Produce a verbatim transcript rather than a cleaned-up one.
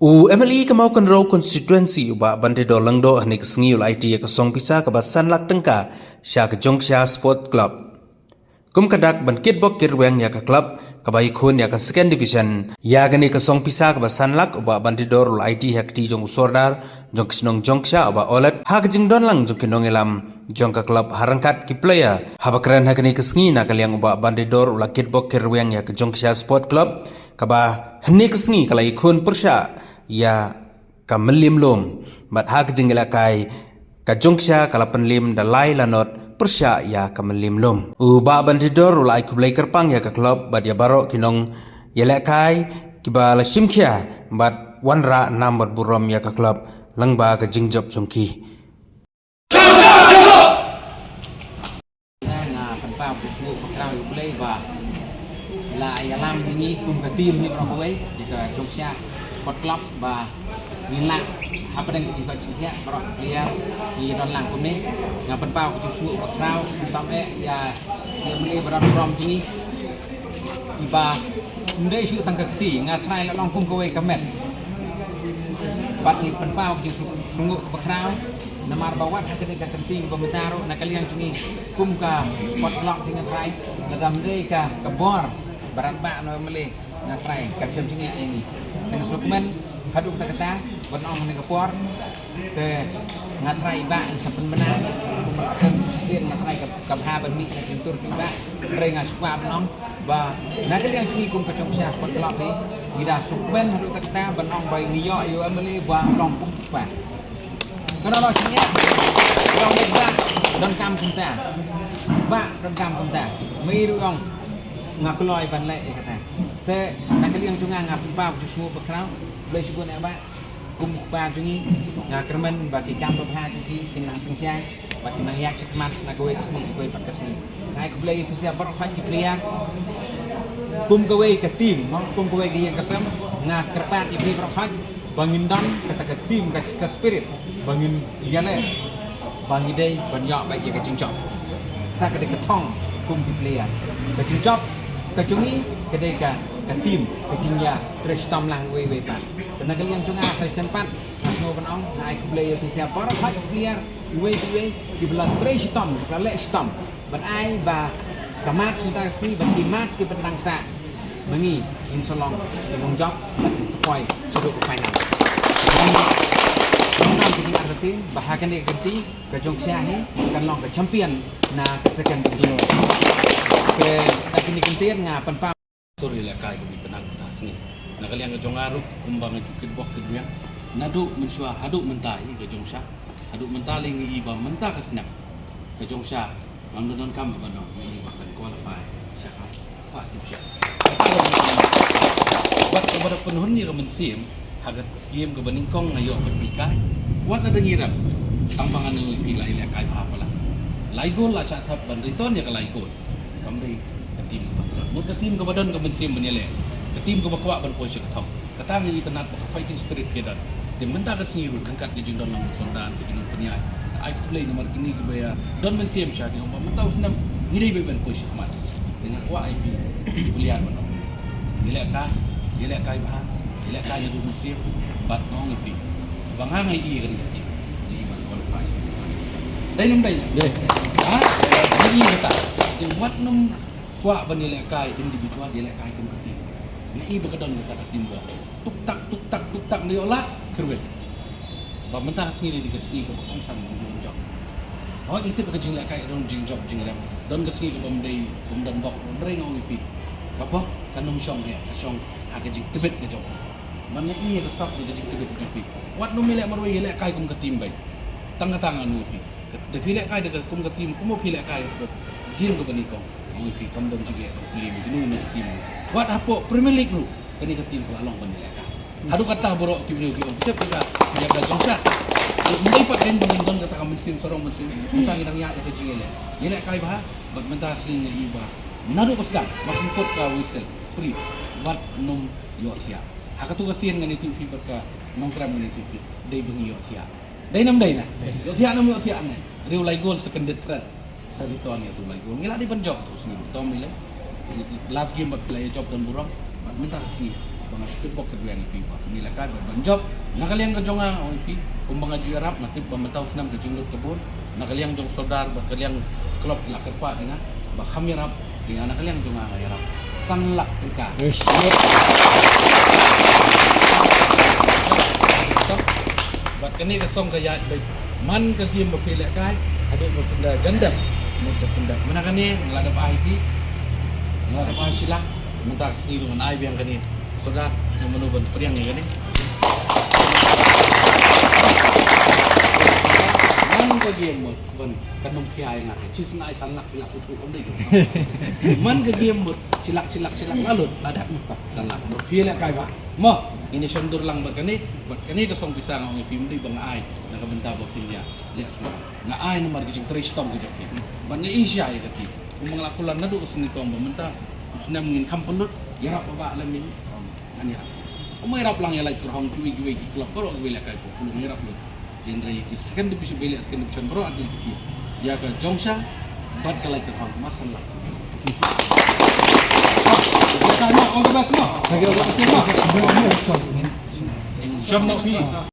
U M L A ka Mawkynrew constituency u Bah Banteidor Lyngdoh hynne ka sngi u la aiti ïa ka song pisa kaba san lak tyngka sha ka Jongksha Sport Club. Kum ka dak ban kitbok kitrwiang ïa ka club kaba ïakhun ïa ka second division. Ïa kane ka song pisa kaba san lak u Bah Banteidor u la aiti ha kti jong u Sordar jong ka shnong Jongksha u Bah Olet ha ka jingdon lang jong ki nongïalam jong ka club ha ryngkat ki player. Haba kren ha kane ka sngi na ka liang u Bah Banteidor u la kitbok kitrwiang ïa ka Jongksha Sport Club kaba hynne ka sngi ka la ïakhun pyrshah ïa ka Mylliem Lum. Bad ha ka jingïalehkai ka Jongksha ka la pynliem da lai lanot pyrshah ïa ka Mylliem Lum. U Bah Banteidor u la ai khublei kyrpang ïa ka club bad ïa baroh ki nongïalehkai kiba la shim khia bad wanrah nam bad burom ïa ka club lyngba ka jingjop jong ki. Nga pynpaw ka sngewbha bakhraw ïa U Blei ba la ïalam ïa ngi kum ka team hi baroh kawei ïa ka Jongksha Sport Club ba ngin lah hapdeng ka jingkoit jingkhiah baroh ki player ngi don lang kumne. Nga pynpaw ka sngewbha bakhraw, pynpaw eh ïa ïa U Blei ba don burom jong ngi. Ba ym dei shuh tang ka kti, nga trai la long kum kawei ka met. Bad ngi pynpaw ka jingsuk sunguk bakhraw namar ba wat ha kane ka kynti ba mynta ruh na ka liang jong ngi kum ka sport club hi nga trai, lada ym dei ka ka bor ba rangbah na U M L A nga trai ka shem jingeh ïa ngi. Nga sngewkmen haduh katta katta ban ong ha kane ka por. Te nga trai ba in sa pynbna kumba ka shisien nga trai ka, ka bha ban mih na ka tur ki ba. Hynrei nga sngewbha ban ong ba na ka liang jong ngi kum ka Jongksha Sport Club hi ngi da sngewkmen haduh katta katta ban ong ba ngi ïoh ïa U M L A ba long kum u kpa. Kane long shisien ïa u ba donkam kumta. Ba donkam kumta. Mei ruh ong nga kloi ban leh ïa kata. Te na ka liang jong nga nga pynpaw ka sngewbha bakhraw. Blei shu bun ïa ba. Kum u kpa jong ngi nga kyrmen ba ki kam babha jong phi kin nang pynshai bad kin nang ïaid shakhmat na kawei ka sngi sha kawei pat ka sngi. Nga ai khublei ïa phi sha baroh pat ki player. Kum kawei ka team, mo, kum kawei ka ïing ka sem, nga kyrpad ïa phi baroh pat ba ngin don kata ka team, ka, ka spirit ba ngin ïaleh ba ngi dei ban ïoh beit ïa ka jingjop. Kata ka dei ka thong kum ki player. Ka jingjop ka jong ngi ka dei ka, ka team, ka jingïatrei shitom lang uwei uwei pat. Te na ka liang jong nga sa shisien pat nga sngewbha ban ong, nga ai khublei ïa phi sha baroh pat ki player uwei uwei kiba la trei shitom, kiba la leh shitom ban ai ba ka match mynta ka sngi, ba ki match kiba dang sah ma ngi ngin sa long ki nongjop, ngin sa poi shaduh ka final. Ngan ong ka jingïarap ba ha kane ka kynti ka Jongksha hi kan long ka champion na ka second division. Te na kine ki kyntien nga pynpaw. Sur ïalehkai kaba itynnad mynta ka sngi. Na ka liang ka jong nga ruh kumba nga ju kitbok kitbiang naduh mynshuwa haduh mynta hi ka Jongksha. Haduh mynta lei nga i ba mynta ka snem ka Jongksha ngam da donkam ban ong, nga i ba kan qualify sha ka first division. Wat kaba da pynhun ïa ka mynsiem ha ka game kaba nyngkong nga ïoh ban peit kai. Wat la da ngi rep tang ba ngan ong ïa phi la ïalehkai bha palat. Lai gol la shah thep ban return ïa ka lai gol. Kam dei ka team kaba palat. Mut ka team kaba don ka mynsiem ban ïaleh. Ka team kaba kwah ban poi sha ka thong. Kata nga itynnad ba ka fighting spirit ka don. Te mynta ka sngi ruh ryngkat ka jingdon lang u Sordar, ka jingdon pynïaid. Ai khublei namar kine kiba ïa don mynsiem sha ki ong ba mynta u snem ngi dei ban poi shakhmat. Te nga kwah ïa phi, phi player ban ong. Ïalehkai, ïalehkai bha, ïalehkai naduh mynsiem bad nga ong ïa phi. Ba nga nga i ka dei ka team. Ngi ban qualify. Dei nam dei? Dei. Ha? Ngi i kata. Te wat nym kwah ban ïalehkai individual, ïalehkai kum ka team. Nga i ba ka don kata ka teamwork. Tuk tak, tuk tak, tuk tak, nda ïoh lah kyrwit. Ba mynta ka sngi dei ka sngi kaba kongsan ban ïoh jop. Hooid, ngi tip ka jinglehkai don jingjop jingrem. Don ka sngi kaba ym dei, kaba ym don bok, hynrei nga ong ïa phi. Ka bok kan ym shong eh, ka shong ha ka jingtbit ka jong phi. Ban nga i ka sap ka jingtbit ka jong phi. Wat nym ïaleh marwei, ïalehkai kum ka team beit. Tang kata ngan ong ïa phi. Da phi lehkai da ka kum ka team, kumba phi lehkai da ka game kaba nyngkong. Ong ïa phi kam don jingeh, kam plie ïa kino kino ka team. Wat hapoh Premier League ruh kane ka team ka la long ban ïalehkai. Haduh katta baroh ki briew ki ong, "Tip ïa ka, ïa ka Jongksha." Ym dei pat ban don kata ka mynsiem sarong mynsiem. Mynta ngi dang ïaid ïa ka jingïaleh. Ïalehkai bha, bad mynta sngi nga i ba naduh ba sdang, ba sngewthuh ka whistle, prie, wat nym ïohthiah. Ha katu ka sien ngan ïathuh phi bad ka Nongkrem ngan ïathuh phi. Dei ba ngi ïohthiah. Dei nam dei na? Ïohthiah nam ïohthiah ne? Riew lai gol sa kyndit thret. Sa return ïa tu lai gol. Ngi la dei ban jop tu sngi. Tom ni le. Last game bad phi la ïa jop don burom. Bad mynta ka sngi. Ba nga shu tip bok ka dweng ïa phi ba phin ïalehkai bad ban jop. Na ka liang ka jong nga ong ïa phi, kumba nga ju ïarap, nga tip ba mynta u snem ka jinglut ka bun. Na ka liang jong sordar bad ka liang club la kyrpad ïa nga ba kham ïarap, te nga na ka liang jong nga nga ïarap san lak tyngka. Yes. Bad kane ka song ka ïaid beit man ka game ba phi lehkai haduh ba pynda jan dep. Mut ka pynda. Mynta kane nga la dep ai phi, nga la dep ai shi lak. Mynta ka sngi ruh ngan ai biang kane. Sordar, na mano ban pdiang ïa kane? Man ka game mut ban kan ym khia ïa nga. Shi snem ai san lak phi la sut u kam dei. Man ka game mut shi lak, shi lak, shi lak la lut. Ada san lak. Mut phi lehkai ba. Mo, ngin ïa shon dur lang bad kane, bad kane ka song pisa nga ong ïa phi, ym dei ba nga ai na ka bynta ba phin ïa leh sngewbha. Nga ai namar ka jingtrei shitom ka jong phi. Bad nga ïeit ïa kati. Kumba nga la kular naduh u snem nyngkong ba mynta u snem ngin kham pynlut, ïarap ba lem ïa ngi. Ngan ïarap. Kumba ïarap lang ïa Laitkyrhong, kiwei kiwei ki club baroh kiba lehkai, pulung ïarap lut. Hynrei ki second division, ba leh second division baroh, ati ki ïa ka jong sha bad ka Laitkyrhong, mar shen lak. All the best, mo. Thank you. All the best, mo. Sham na phi.